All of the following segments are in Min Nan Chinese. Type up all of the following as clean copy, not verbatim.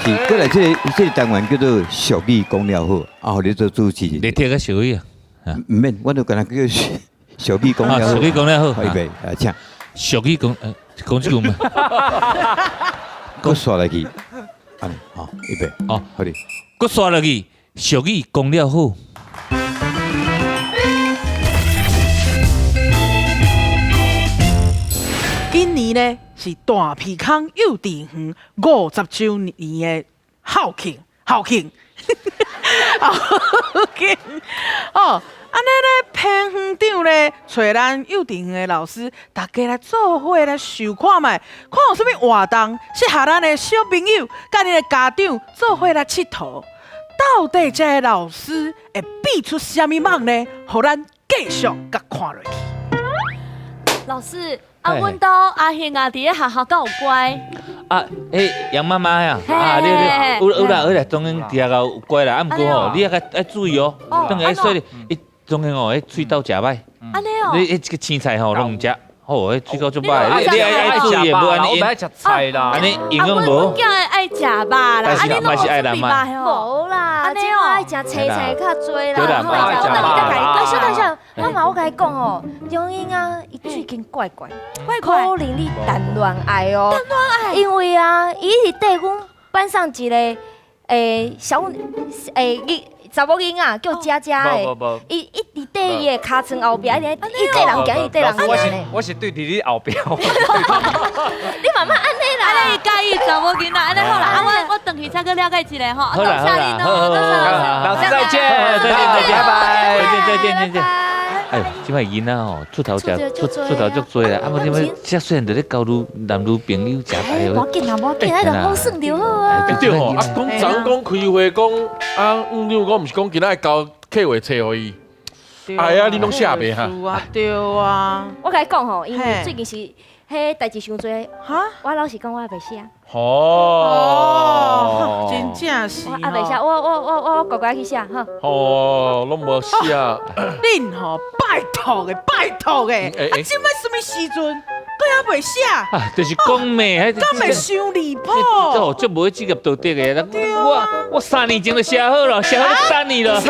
是，過來這個單元叫做俗語講了好，啊，予你做主持人。你聽個俗語啊？毋免，我就干焦叫俗語講了好。俗語講了好。預備，啊，請。俗語講，講這句嘛。閣煞來去，按呢，好，預備，哦，好哩。閣煞落去，俗語講了好。今年呢是大埤空幼稚園50週年的校慶，校慶，校慶哦！按呢咧，彭園長咧，揣咱幼稚園的老師，大家來做伙來想看覓，看有啥物活動適合咱的小朋友，佮𪜶的家長做伙來𨑨迌。到底這个老師會變出啥物夢呢？予咱繼續共看落去。老師，啊，阮兜阿興啊，佇咧學校敢有乖？啊，彼楊媽媽呀，啊，你你有有啦有啦，當然佇遐有乖啦，啊，毋過吼，你也愛注意哦，轉來說伊當然哦，彼喙斗食歹。按呢哦。你彼這個青菜吼攏毋食。哦，彼喙斗足歹，你愛注意，無按呢。我愛食菜啦。按呢營養無。阮囝愛食肉啦，但是嘛是愛人嘛。無啦，這我愛食青菜較濟啦。對啦，愛食肉。啊，小等下，媽媽，我共你講哦，楊英啊，伊最近怪怪，怪怪，可能你談戀愛哦，談戀愛，因為啊，伊是綴阮班上一個小囡查某囡仔叫佳佳的，伊一直綴伊的尻川後壁，一直伊綴人行，伊綴人行呢。我是對佇你後壁。你嘛莫按呢啦，按呢伊佮意查某囡仔，按呢好啦，啊我我轉去再閣了解一下吼，多謝恁哦，多謝老師，再見，再見再見，拜拜，再見再見再見。哎呦，這擺囡仔吼出頭食出出頭足濟啦，啊無你欲遮細漢就咧交女男女朋友食，哎呦，無要緊啦，無要緊，彼就好耍就好啊。對吼，啊講昨講開會講啊，院長講毋是講今仔日交計劃冊予伊，哎呀，你攏寫袂哈？對啊，我共你講吼，因為最近是彼代誌傷濟，我老實講，我猶袂寫。哦，真正是。我猶袂寫，我乖乖去寫哈。哦，攏無寫。恁吼拜託的，拜託的，啊，這擺啥物時陣，閣猶袂寫？啊，就是講咩？敢會傷離譜？哦，足無職業道德的。我3年前就寫好了，寫好等你了。3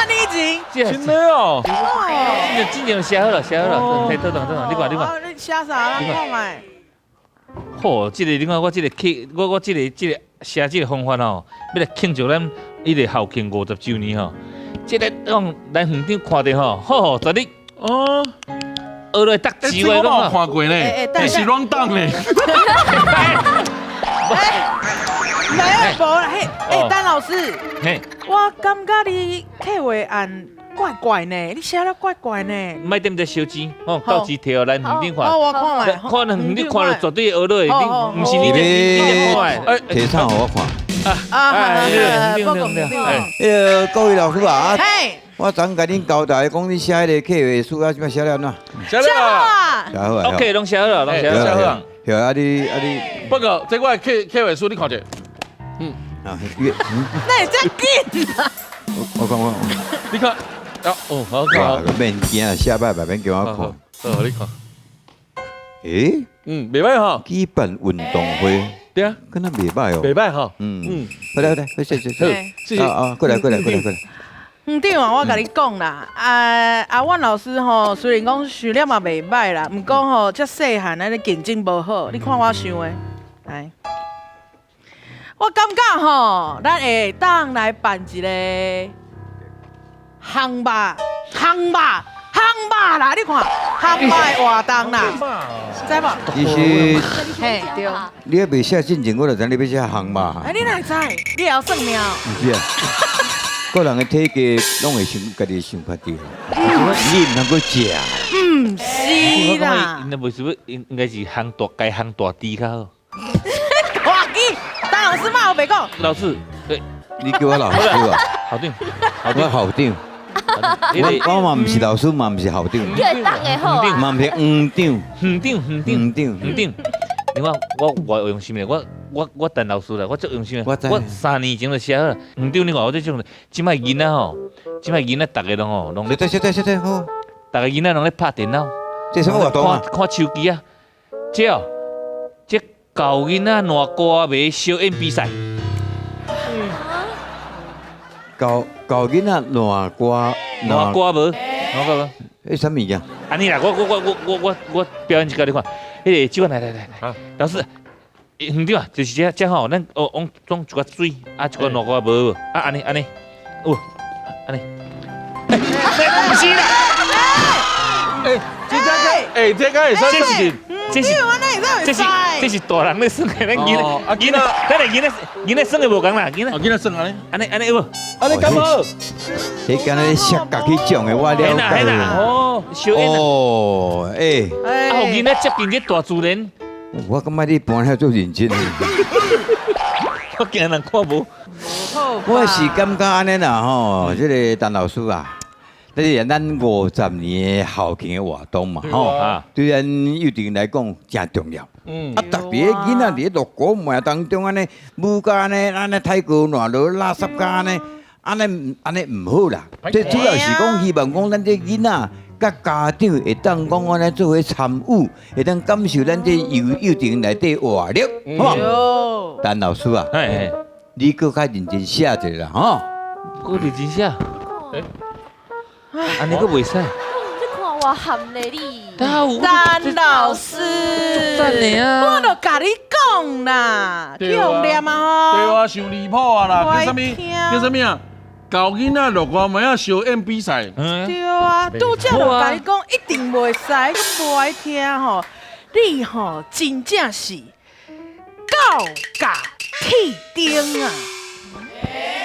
年前？真的哦。真正寫好了，寫好了。等等等等，你看你看。你寫啥？你看覓。好，這個你看我這個去，我這個寫這個方法吼，欲來慶祝咱彼個校慶50週年吼。這個講咱園長看著吼，好，昨日哦，學來得機會，這我有看過呢，這是亂檔呢。沒無啦，嘿，欸，陳老師，我感覺你計劃案怪怪呢，你寫得怪怪呢。莫踮這燒錢，吼，到時提予咱園長看。哦，我看覓。看咱園長看著絕對學落去，你毋是你你看的。提啥予我看？啊，對對對對。彼個各位老師啊，我昨昏共恁交代，講你寫彼個計劃書啊，這擺寫了按怎？寫了啊。寫好啊。 OK，攏寫好了，攏寫好了。對啊，你啊你。不過這我的計劃書你看者。嗯。啊，那會遮緊啊？我講我。你看。啊哦，好看。免驚，寫歹嘛免叫我看。好，你看。欸？嗯，袂歹吼。舉辦運動會。對啊，敢若袂歹哦。袂歹吼。嗯嗯。好來好來，謝謝謝謝。啊啊，過來過來過來過來。園長啊，我共你講啦，啊啊，阮老師吼，雖然講想了嘛袂歹啦，毋過吼，遮細漢按呢競爭無好，你看我想的，來，我感覺吼，咱會當來辦一個烘肉、烘肉、烘肉啦，你看烘肉的活動啦，知無？其實，嘿，對。你猶未寫進前，我就知你欲寫烘肉。哎，你哪會知？你會曉算命？毋是啊。個人的體格攏會想家己想法對，你毋通閣食。毋是啦。那袂是欲應應該是烘大雞、烘大豬較好。大雞，陳老師嘛有白講。老師，對，你叫我老師啊？校長，我校長。我嘛毋是老師，嘛毋是校長。叫伊當的好啊。嘛毋是園長。園長，園長，園長，園長。你看我我用心的，我陳老師啦，我足用心的。我3年前就寫好了。園長，你看我這種，這擺囡仔吼，這擺囡仔逐个攏吼，攏咧。對對對對好。逐个囡仔攏咧拍電腦。這啥物活動啊？看手機啊。這哦，這舊囡仔爛歌袂燒演比賽。教教囡仔烂歌，烂歌無？爛歌無？彼啥物件？按呢啦，我表演一下你看，彼個這款來來來來，老師，園長啊，就是這這吼，咱哦往裝一寡水，啊一寡爛歌無，啊按呢按呢，有，按呢，毋是啦，欸，這個會使這是這是這是這是大人咧耍的，咱囡仔囡仔，咱的囡仔囡仔耍的無仝啦，囡仔囡仔耍按呢，按呢按呢有無？按呢敢好？彼敢若咧摔角彼種的，我了解。哦，小燕哦，欸，啊，予囡仔接近這大自然。我感覺你搬了足認真的。我驚人看無。我是感覺按呢啦吼，這個陳老師啊，這是咱50年的校慶的活動嘛吼，對咱幼稚園來講誠重要。啊，特別囡仔佇咧樂谷門當中按呢，舞甲按呢，按呢太過爛落垃圾甲按呢，按呢按呢毋好啦。這主要是講希望講咱這囡仔佮家長會當講按呢做伙參與，會當感受咱這幼稚園內底活力，好無？陳老師啊，你閣較認真寫一下啦，吼。閣認真寫。按呢閣袂使。你看我含咧你。陳老師，我就共你講啦，去予念啊吼。對啊，傷離譜啊啦！叫啥物？叫啥物啊？教囡仔落歌門仔相演比賽。對啊，拄才就共你講，一定袂使，閣無愛聽吼。你吼真正是狗咬鐵釘啊！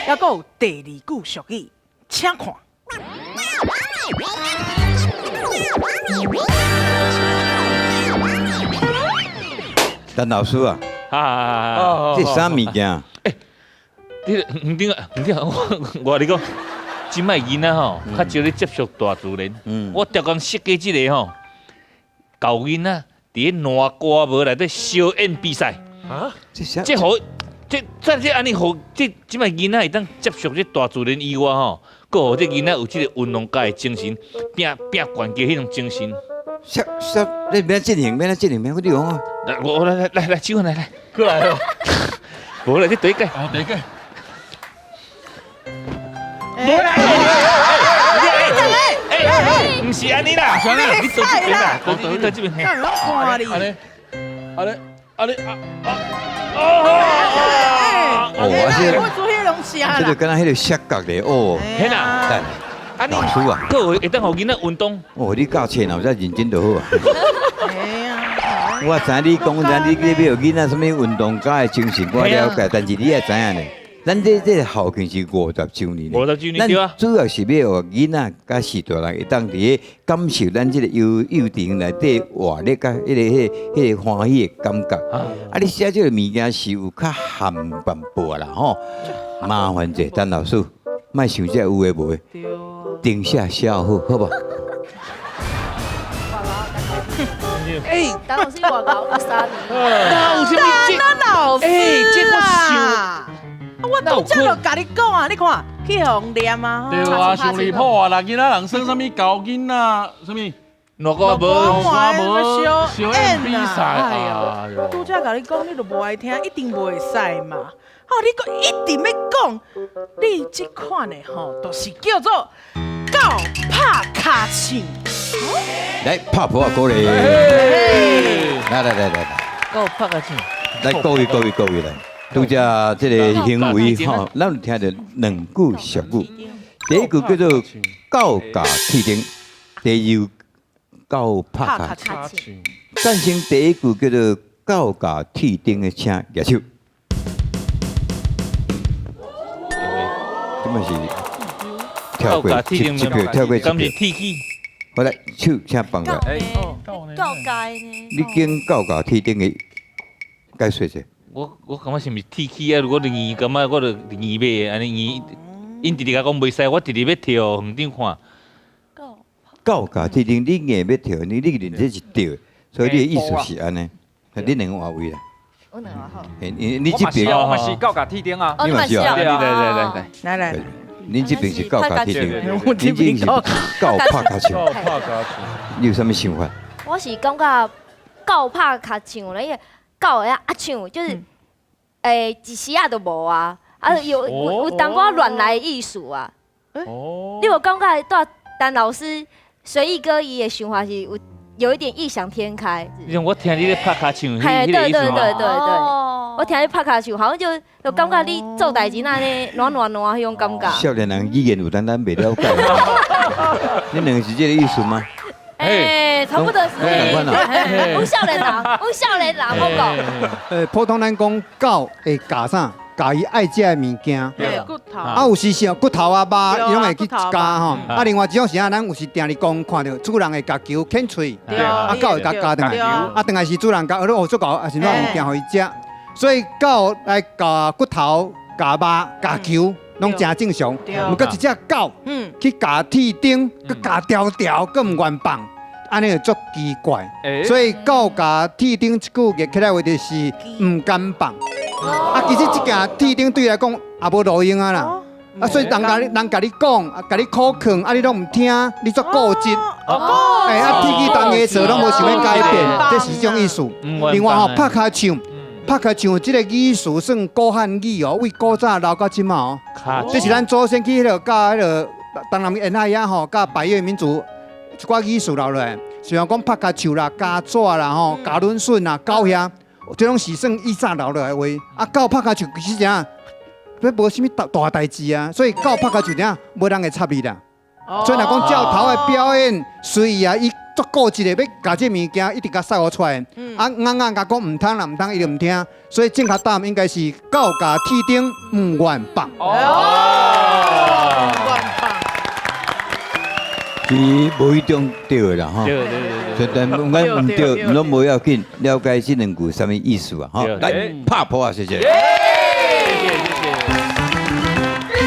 猶閣有第二句俗語，請看。陳老師啊，這啥物件？欸，你園長啊，園長，我共你講，這擺囡仔吼，較少咧接觸大自然。我逐工設計這個吼，教囡仔佇咧爛歌無內底相演比賽。啊？這予這這這按呢予這這擺囡仔會當接觸這大自然以外吼，閣予這囡仔有這個運動家的精神，拼拼懸架彼種精神。啥啥？你欲按怎進行？欲按怎進行？欲你講啊！來，我來來來來，手來來。過來哦。無啦，你第一個。哦，第一個。無啦！欸，毋是按呢啦，你倒這邊啦，你倒這邊。看你。按呢，按呢，按呢，啊啊！哦，啊這，這個敢若彼個摔角咧，哦，嘿啦，老師啊，閣有會當予囡仔運動。哦，你教冊若有遮認真就好啊。我知你講，知你欲予囡仔啥物運動家的精神，我了解。但是你也知影咧，咱這校慶是50週年，50週年對啊。主要是欲予囡仔佮序大人會當佇咧感受咱這個幼稚園內底活力佮彼個歡喜的感覺。啊，你寫這個物件是有較含淡薄啦吼，麻煩者陳老師，莫想這有的無的，停寫寫好，好無？欸，陳老師外口有三年。陳老師啊，我拄才就共你講啊，你看去予念啊。對啊，傷離譜啊啦！囡仔人耍啥物教囡仔啥物？爛歌無，爛歌無，相演比賽。哎呦，拄才共你講，你就無愛聽，一定袂使嘛。吼，你閣一直欲講，你這款的吼，就是叫做狗拍跤唱。來拍噗仔鼓勵，來來來來來，狗拍跤唱，來各位各位各位來，拄才這個行為吼，咱有聽著兩句俗語，第一句叫做狗咬鐵釘，第二句狗拍跤唱。贊成第一句叫做狗咬鐵釘的，請舉手。這嘛是跳過一票，跳過一票。好來，手請放下。狗咬呢？你揀狗咬鐵釘的解說者。我感覺是毋是鐵齒啊？如果硬，感覺我就硬欲按呢硬。𪜶直直共講袂使，我直直欲跳，園長看。狗咬鐵釘，你硬欲跳，你認這是對的，所以你的意思是按呢。你兩個換位啦。我兩個好。你這邊我嘛是狗咬鐵釘啊。你嘛是啊？來來來來來來。恁這邊是狗咬鐵釘，恁這邊是狗拍跤唱。狗拍跤唱。你有啥物想法？我是感覺狗拍跤唱咧，因為狗的啊唱就是，一時仔就無啊。啊，有淡薄仔亂來意思啊。你無感覺蹛陳老師隨意哥伊的想法是有一點異想天開？你像我聽你咧拍跤手，嘿，彼對對個意思嗎？對對對，我聽你拍跤手，好像就感覺你做代誌那呢軟軟軟彼種感覺。少年人語言有當咱袂了解，你兩個是這個意思嗎？哎，差不多是。仝款啊。阮少年人，阮少年人，我講。普通咱講狗會咬啥？咬伊愛食的物件。對，骨頭。啊，有時是骨頭啊肉，伊攏會去咬吼。啊，另外一種是啊，咱有時定佇講看著主人會共球舔喙，啊，狗會共咬轉來。啊，轉來時主人共學哦，足𠢕啊，是怎物件予伊食。所以狗來咬骨頭、咬肉、咬球，攏誠正常。毋過一隻狗去咬鐵釘，閣咬條條，閣毋願放，按呢就足奇怪。所以狗咬鐵釘這句譯起來話就是毋甘放。啊，其實這件鐵釘對伊來講也無路用啊啦。啊，所以人共你人共你講，啊，共你苦勸，啊，你攏毋聽，你足固執。哎，啊，鐵齒銅牙做攏無想欲改變，這是這種意思。另外吼，拍跤手，拍跤手這個語詞算古漢語哦，為古早留到這馬哦。這是咱祖先去彼個佮彼個東南沿海遐吼，佮百越民族一寡語詞留落來。像講拍跤手啦、咬紙啦、吼、咬卵筍啦、狗遐，這攏是算以早留落來的話。啊，狗拍跤手其實怎，這無啥物大大代誌啊，所以狗拍跤手怎，無人會插伊啦。所以若講照頭的表演，隨意啊，伊足固執的欲共這物件一直共塞予出來。啊，硬硬共講毋通啦，毋通，伊就毋聽。所以正確答案應該是狗咬鐵釘毋願放。哦，願放。其實無一定對的啦，吼。對對對對。但毋管毋對，攏無要緊，了解這兩句啥物意思啊？吼，來拍噗仔，謝謝。